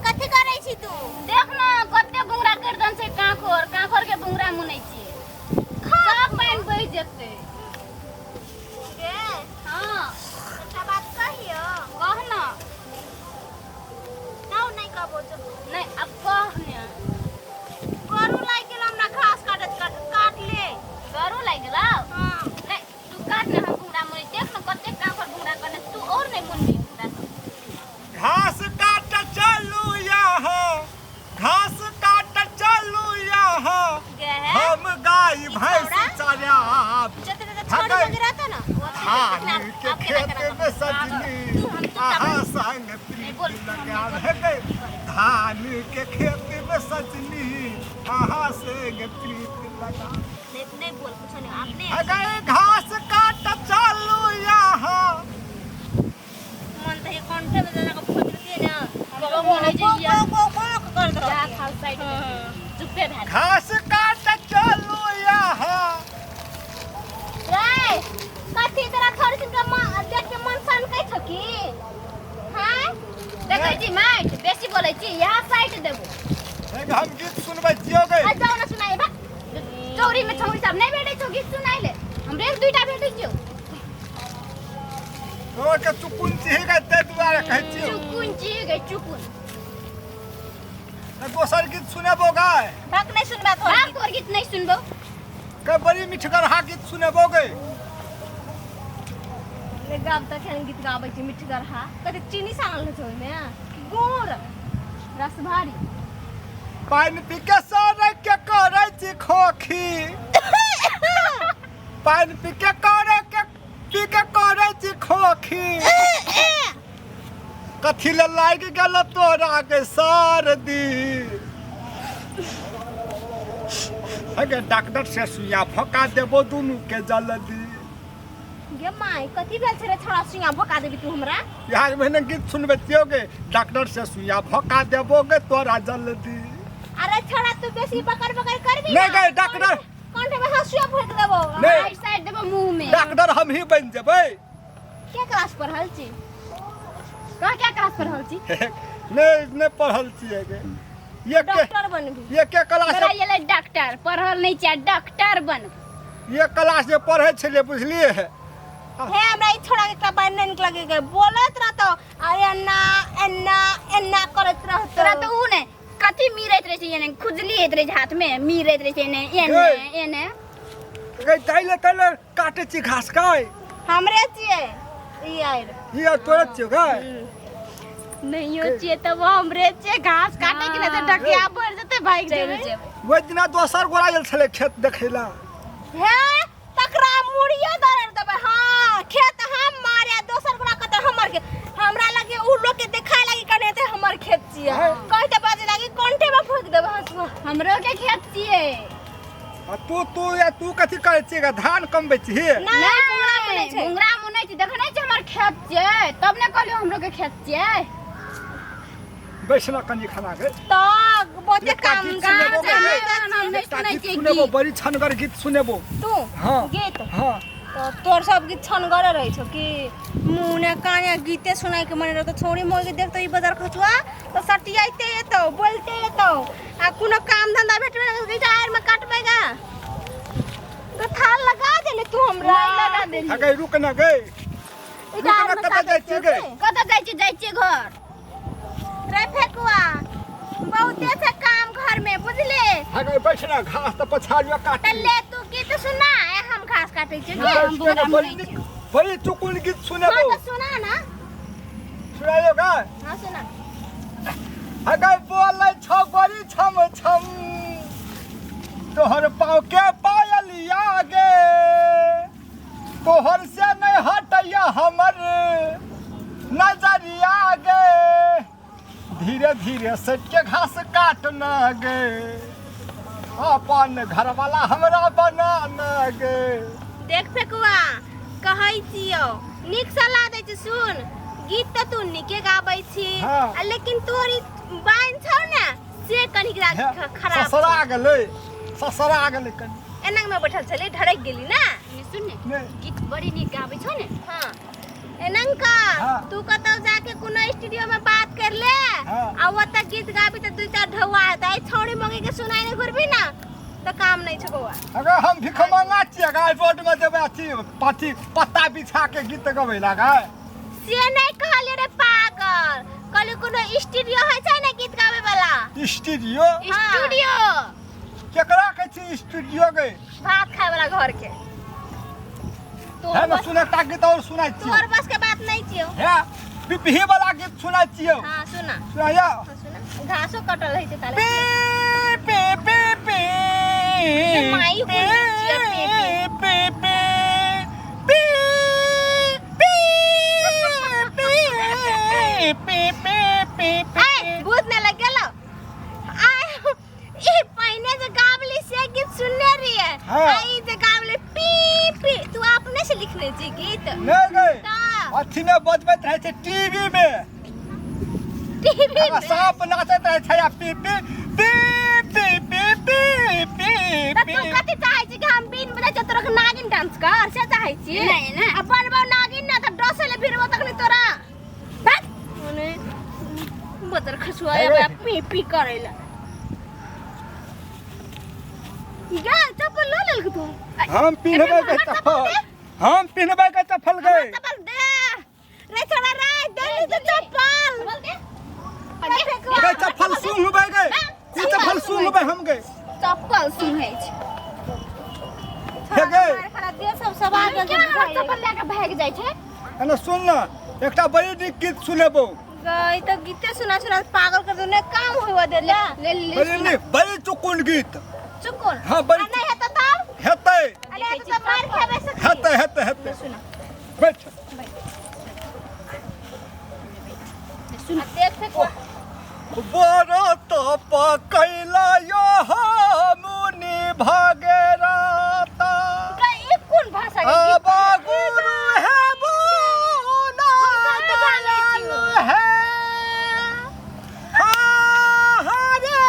कथी करै छी तू? देख न कते बुंगरा कर दन छै कांखोर कांखोर के बुंगरा मुनै छी सब पानि बहि जेतै। गे हाँ एकटा बात कहियो? कह न। ना नहीं कहबो जो। नहीं अब कह ने। गरु लागि गेल हमरा घास काटत काटत काट ले। गरु लागि गेलौ? हाँ। नहीं तू काट ने हम बुंगरा मुनै देख न कते कांखोर बुंगरा करने तू और नहीं मुनबी बुंगरा सब। घास काट चलू यहाँ, घास काट चलू यहाँ, गे हम गाय भैंस छौड़ा? चराब। जते जते छोड़ी हगै। वगैरह था ना वो धान के खेत में सजनी अहाँ संग प्रीत लगाब हे। धान के खेत में सजनी अहाँ संग प्रीत लगाब। नहीं नहीं बोल कुछ नहीं आपने। अगर घास काट चलू यहाँ। मन त ये कंठे में जाके फट दिए ना। हमरो मन है जे को को को कर दो। जा खाल साइड में चुप्पे भए। घास काट चलू यहाँ। रे कथी तोरा थोड़ी सिन के मन देख के मन सन कै छौ की? हां देखै छी माटि बेसी बोलै छी यहाँ साइड देबो। एक हम गीत सुनबै छियौ गे। आ जाउ न सुनाइ बा चौरी में छौरी सब नहीं भेटै छौ गीत सुनाइ ले हमरे एक दुईटा भेटै छौ। तोरा के चुकुन छिही गे ताहि दुआरे कहै छियौ। चुकुन छी गे चुकुन। तऽ दोसर गीत सुनेबो गे? भक नहीं सुनबा तोर भाग गीत। तोर गीत नहीं सुनबो। के बड़ी मिठगरहा गीत सुनेबो गे? ने गाब त खेन गीत गाबै छी मिठगरहा कते चीनी सानल छै ओइमे गुड़ रसभारी। पानि पी के सड़क के करै छी खोखी, पानि पी के करे के पी के करै छी खोखी, कथी ले लागि गेल तोरा के सर्दी? अगे डॉक्टर से सुइया फका देबो दुनू के जल्दी। गे माय कथी भेल छै रे छोड़ा सुइया भोका देबी तू हमरा? यार महीने गीत सुनबै छियौ गे डॉक्टर से सुइया भोका देबो गे तोरा जल्दी। अरे छोड़ा तू बेसी बकर बकर करबी नहीं गे डॉक्टर कंठे में हंसुआ भोक देबो। नहीं। साइड साइड देबो मुंह में। डॉक्टर हम ही बन जेबै। के क्लास पढ़ल छी? कह क्या क्लास पढ़ल छी? नहीं नहीं पढ़ल छियै गे। ये के डॉक्टर बनबी। ये के क्लास तोरा ये ले डॉक्टर पढ़ल नहीं छियै डॉक्टर बन। ये क्लास जे पढ़ै छलियै बुझलियै हे हमरा ई छोड़ा के एकटा बात नहीं नीक लगे गे बोलत रहतो आ एना एना एना करत रहतो। तोरा तो उ नै कथी मीरैत रहै छै एने खुजली होइत रहै छै हाथ में मीरैत रहै छै एने एने एने। गे तैले तैले काटे छी घास काय हमरे छियै ई आइर ई आर तोरे छियौ गे? नहीं हो छियै तब हमरे छियै घास काटे के नहीं तो ढकिया भर जेतै भागि चलि जेबै। जेबै। ओहि दिना दोसर गोरा गेल छलै खेत देखै ला। हे तकरा मुड़ियो दरड़ देबै। हाँ खेत हम मारे दोसर गोरा कहतै हमर के हमरा लगे उ लोग के देखाय लागी कने ते हमर खेत छियै कहते बाजे लागी कंठे में फूक देबै हंसुआ। हमरो के खेत छियै। आ तू तू या तू कथी करै छियै गे? धान कमबै छिही? नहीं मुंगरा मुनै छै। मुंगरा मुनै छै देखै नै छै हमर खेत छियै तब ने कहलियौ हमरो के खेत छियै। बैसना कनी खाना गे। त बहुते एकटा काम गीत काम सुनेबो छै। गे। हम नहि एकटा सुनै गीत छियै सुनेबो गीत। बड़ी छनगर गीत सुनेबो। तू हाँ। गीत? हाँ। तो तोर सब गीत छनगरे रहै छौ कि मुँह ने काने गीते सुनाइ के मन रहतो छोड़ी मोगी के देखतो ई बदर खचुआ तो सटियाइते एतौ बोलते एतौ आ कोनो काम धंधा भेटबे नै करतौ आड़ में काटबै गा तो थाल लगा देले तू हमरा। नहीं लगा देली। अगे रुक ना गे। ई रुक ना आड़ में कतऽ जाइ छियै गे? कतऽ जाइ छियै? जाइ छियै घर। रे फेकुआ बहुते से काम घर में बुझले। अगे बैठ ना घास तऽ पछाड़ियो काट। त ले तू गीत सुना हम घास काटै छियै गे। हम बोरा बड़ी मुनै नीक बड़ी चुकुन गीत सुनेबो। हाँ तो सुना ना। सुनाइयो गा? हाँ सुना। अगे बोलै छौ बड़ी छम छम तोहर पाँव के पायलिया गे तोहर से नहीं हटैया हमर नजरिया गे धीरे धीरे सट के घास काटना गे अपन घरवाला हमरा बनाना गे। देख फेकुआ कहै छियौ नीक सलाह दै छी सुन गीत त तू नीके गाबै छी हाँ। आ लेकिन तोर ई बाइन छौ ने से कनिक खराब ससरा गेलै ससरा गेलै कनि। एना में बैठल छली ढड़क गेली ना। सुन ने नहीं। गीत बड़ी नीक गाबै छौ ने। हाँ एनंका हाँ। तू कतौ जाके कोनो स्टूडियो में बात कर ले हाँ। आ ओतऽ गीत गीत गाबी त दू चार ढौआ हेतै। आई छौड़ी मंगे के सुनाई नहीं घुरबी ना त काम नहीं छौ बौआ। अगर हम भिखमंगा छियै गाय, रोड में जेबै अथी पाथी पत्ता बिछा के गीत गबै लागे। से नहीं कहलिए रे पागल, कहलिए कोनो स्टूडियो होइ छै ने गीत गाबै वाला। स्टूडियो? स्टूडियो। केकरा कहै छी स्टूडियो गे? भात खाए वाला घर के। है ना, सुने एकटा गीत और सुनाइ छियौ। तोहर बस के बात नहीं छियौ। हे, पिपही वाला गीत सुनाइ छियौ। हां सुना। सुनाइया। हां सुना। घासो कटल रहै छै ताले। पी पी पी पी। ये माई बोलै छियै, पी, पी पी पी पी पी पी पी पी पी। ए भूत ने लग गेलो। आय ई पहिने जे गाबली से गीत सुनने रहिए। हाँ। आ ई जे गाबली पी पी, तू अपने से लिखने छी गीत? नहीं गई। ता। अथी में बजबैत रहै छै टीवी में। टीवी आ में? सांप नाचैत रहै छै आ पी पी पी पी पी पी पी त पी। तू कथी चाहै छी कि हम बीन बजाय छी तोरा के नागिन डांस कर से चाहै छी? नहीं ना। आ बनबौ नागिन ना त डसै ले फिरबो तखनी तोरा। भाग। ओने बदर खसुआ हे आबे रे। पी पी करै ला। गा चप्पल ल लेलक तू? हम पिन्हबै के हमर चप्पल चप्पल। दे। हम पिन्हबै के चप्पल हमर गई। चप्पल दे रे छोड़ा रे, दे ली तो चप्पल। बोल दे। गई चप्पल सुंघबै गई। ई चप्पल सुंघबै हम गई। चप्पल सुनै छै। हे गई। खड़ा दे सब सब आ गेल। केना हमर चप्पल लए के भागि जाइ छै? एने सुन ना, एकटा बड़ी नीक गीत सुनेबौ। गई तो गीते सुना सुना पागल कर दे, काम होवा दे ले। ले ले। बड़ी नीक, बड़ी चुकुन गीत। चुकुन? हाँ, बड़ी। आ नहीं हेतौ तब? हेतै। आ नहीं हेतौ तब मार खेबै सखी। हेतै हेतै हेतै। सुना। बैठ। आ देख फेक। बड़ तप कैला यो मुनि भगेराता। गई ई कोन भाषा के गीत? आबा गुरु है बोना दयालु है, हरे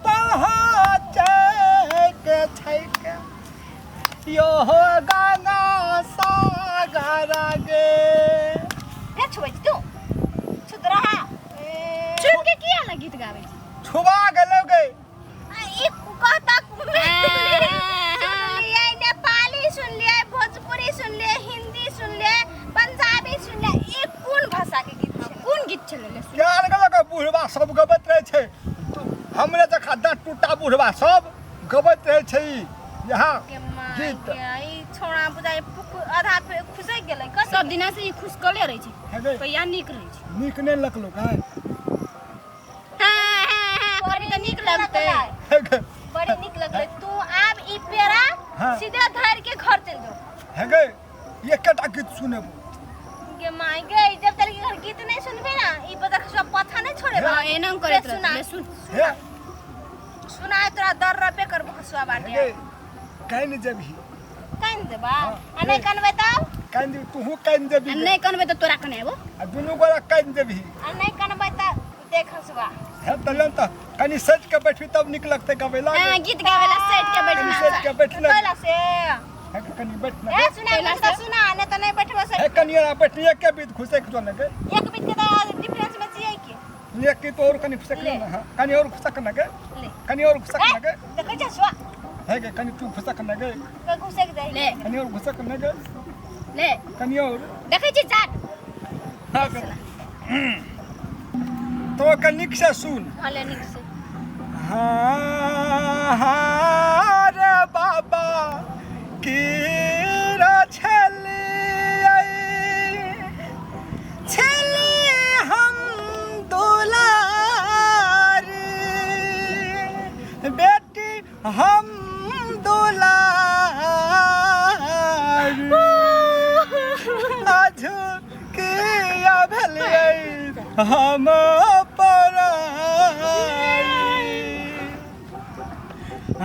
पहुँचे के छैक यो गंगा सागर गे। फेर छुबै छी तू? छुतरा। चुप के किया ना गीत गाबै छी? छुबा गेलो गे। आ ई कहता सुनलियै, नेपाली सुनलियै, भोजपुरी सुनलियै, हिंदी सुनलियै, पंजाबी सुनलियै, ई कोन भाषा के गीत छै? कोन गीत छलै ले? ज्ञान गेलो गे। बुढ़बा सब गबैत रहै छै, हमरे जखा दाँत टूटा बुढ़बा सब गबैत रहै छै ई यहाँ के माय गीत। गे, ई छौड़ा बुझाइ आधा पे खुसकि गेलै कथी? सब दिना से ई खुशकले रहै छै। हे गे। कहिया नीक रहै छै? नीक नहि लगलो गे? हाँ हाँ हाँ करबी तऽ नीक लगतै। हे गे। बड़ी नीक लगलै। तू आब ई पेड़ा हाँ। सीधे धर के घर चल जो। हे गे, एकेटा गीत सुनेबो। गे माय गे, जब तक घर गीत नहीं सुनबे ना ई बदर सब पथा नहीं छोड़े। हाँ, एना करैत से सुना। रहतै। ले सुन। हे। सुना, तोरा दर रबे करबो खसुआ हे बाटे। गे, कानि जेबही? कान देबा? आ नहीं कनबै तब? कानि जेबही, तूहू कानि जेबही। आ नहि कनबै तऽ तोरा कनेबो। आ दुनू गोरा कानि जेबही। आ नहीं कनबै त देख हसुआ। हे तऽ लेन तऽ कनि सटि के बैठबी तब नीक लगतै गबै ला। हाँ, गीत गाबै ला सटि के कनि बैठना सटि छै। के बैठ ने। कैला से? हे गे, कनि बैठ ने। ए सुना। कैला कुछ त से? सुना, नहीं त नहीं बैठबो से। हे कनि एना बैठ, एके बीत घुसैक जो ने गे। एक बीत के त डिफरेंस में जियै के। एक की तो और कनि घुसक ले। ने। हाँ, कनि और घुसक ने गे। ले। कनि और घुसक ए ने गे। देखै छ हसुआ। हे गे, कनि तू घुसक ने गे। के घुसक जाई। ले। कनि और घुसक ने गे। ले। कनि और। देखै छी जाट। हाँ गे। तो कनिक से सुन। हाँ ले, नीक से। हाँ हाँ रे बाबा की रे छलियै छली हम दुलारी बेटी, हम दुलारी आज किया भेलियै हम पराई।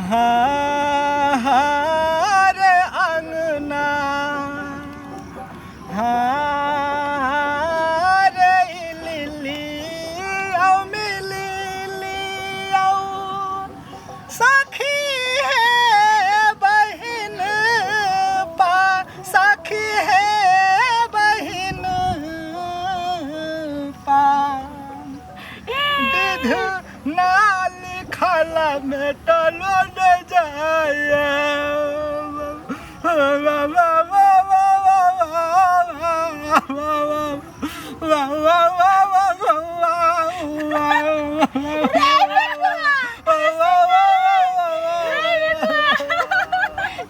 हाँ हाँ रे अंगना, हाँ रे लिली औ मिली औ सखी है बहिन पा, सखी है बहिन पा विध ना लिखल मेटलो न जाए।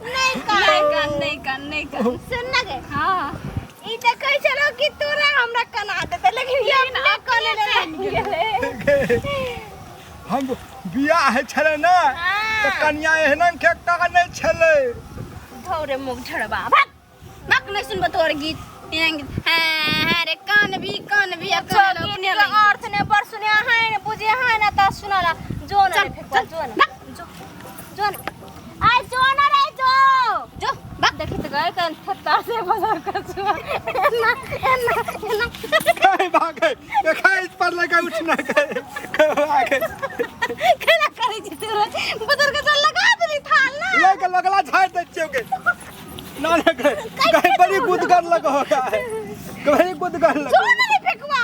नहीं कान। नहीं कान, नहीं कान, नहीं कान। सुन ना गे। हाँ। ई त कहै छलो कि तोरा हमरा कना देते, लेकिन ये अपने कने ले गेलै। हम बियाह होइ छलै ने तऽ कनिया एहन के कानै छलै। धौरे मुख झड़बा भाग। मक नहीं सुनबो तोर गीत। एहन गीत। हाँ, हाँ रे, कान भी, कान भी, आ कान गीत अपने के लग। अर्थ ने बड़ सुने है ने बुझे है ने त सुनला जो न रे चल, फेकुआ चल, जो न भाग। जो जो न आ जो न रे जो जो भाग। देखी त गए कन थत्ता से बजार कछुआ एना एना एना। खाइ भागै खाइ पर लगा उठना के भागै। केना करै छी तू बजार के चल लगा देली थाल ना। लग लगला झाड़ दै छियौ के ना ना के कहीं बड़ी गुदगर लग हो गया है, कहीं गुदगर लग। जो न रे फेकुआ।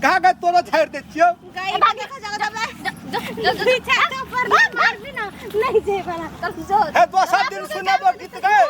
कहाँ गए तोरा झाड़ दै छियौ। गाय भाग। देखा जगह दबे जो जो जो जो। पीछा पर भाग भी ना नहीं जे वाला जो। हे दोसर दिन सुनाबो गीत गए।